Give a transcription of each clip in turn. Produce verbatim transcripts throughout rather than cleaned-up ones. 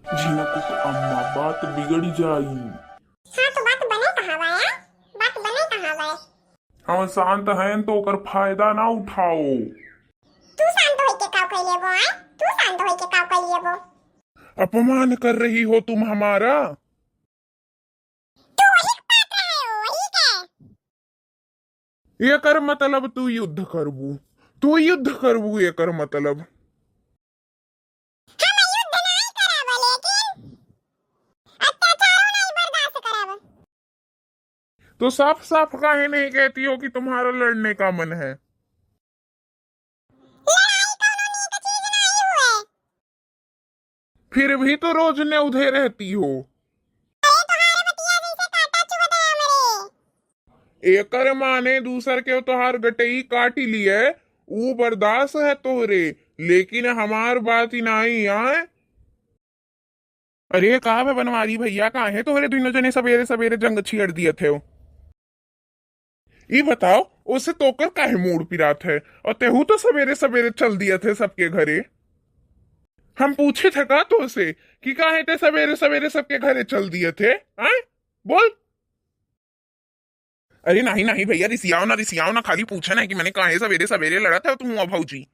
झिनकुक अम्मा, बात बिगड़ जाई। हाँ, तो बात बने कहाँ बा, आ? बात बने कहाँ बा? हम शांत हैं तो ओकर फायदा ना उठाओ। तू शांत होइके का कइले बो, आ? तू शांत होइके का कइले बो? अपमान कर रही हो तुम हमारा। तू वही के पात्र है, वही के। एकर मतलब तू युद्ध करबू, तू युद्ध करबू, एकर मतलब। हम युद्ध नाई करब, लेकिन अत्याचारो नाई बर्दाश्त करब। तो साफ साफ काहे नहीं कहती हो कि तुम्हारा लड़ने का मन है? लड़ाई कौनो नीक चीज नाई हुए। फिर भी तो रोज नेउधे रहती हो। अरे, तोहारे बतिया जैसे कांटा चुभत है हमरे। एकर माने दूसर के तोहार गटई काटी लिए, ऊ बर्दाश्त है तोहरे, लेकिन हमार बात ही नाई आए। अरे का बे बनवारी भैया, काहे तोहरे दुइनो जने सबेरे सबेरे जंग छिड़ दियत हो? ई बताओ, ओसे तोकर काहे मूड़ पिरात है? और तेहू तो सबेरे सबेरे चल दियत है सबके घरे। हम पूछे थे का तोसे कि काहे ते सबेरे सबेरे सबके घरे चल दियत है? आय? बोल। अरे नहीं, नहीं भैया, रिसियाओ ना, रिसियाओ ना, खाली पूछा ना कि मने काहे सबेरे सबेरे लड़त है तू और भौजी।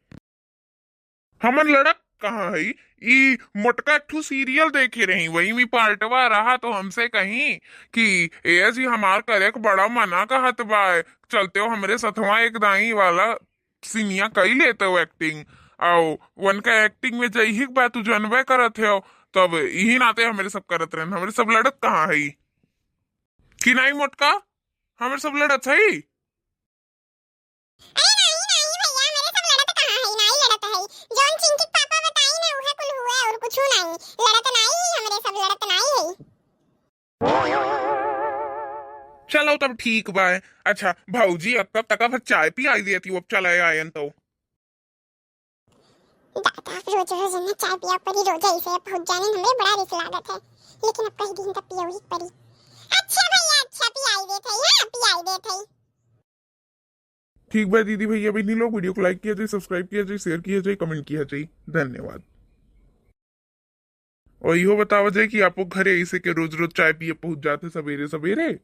हमन लड़त कहाँ है? ई मोटका एक ठो सीरियल देखे रही, वही में पार्टवा रहा तो हमसे कही कि ए जी, हमार करे के बड़ा मना कहत बा, चलते हो हमरे सथवा एक दाई वाला सीनिया कई लेते हो एक्टिंग। आओ, उनका एक्टिंग में जई ही बा, तू जनबे करत हो, तब यही नाते हमरे सब करत रहन, हमरे सब लड़त कहाँ है? कि नहीं मोटका, हमरे सब लड़त है? अरे नाई, नाई भैया, हमरे सब लड़त कहाँ है, नाई लड़त है। जौन चिंकी के पापा बताई ना, उहे कुल हुए और कुछ नाई। लड़त नाई, हमरे सब लड़त नाई है। चलो तब ठीक बा। अच्छा भौजी, अब कब तक अब चाय पियाई देती हो, अब चले आयन तो। दादा, रोज रोज इन्हें चाय पिया परी, रोज ऐसे बहुत जाने हमरे बड़ा रिस लागत है, लेकिन अब कई दिन तक पियौही परी। अच्छा भैया, अच्छा, पियाई देत है, हाँ, पियाई देत है। ठीक बा दीदी भैया बहनी लोग, वीडियो को लाइक किया जाए, सब्सक्राइब किया जाए, शेयर किया जाए, कमेंट किया जाए। धन्यवाद। और इहो बतावा जाए कि आपो घरे ऐसे के रोज रोज चाय पिए पहुंच जाते सबेरे सबेरे?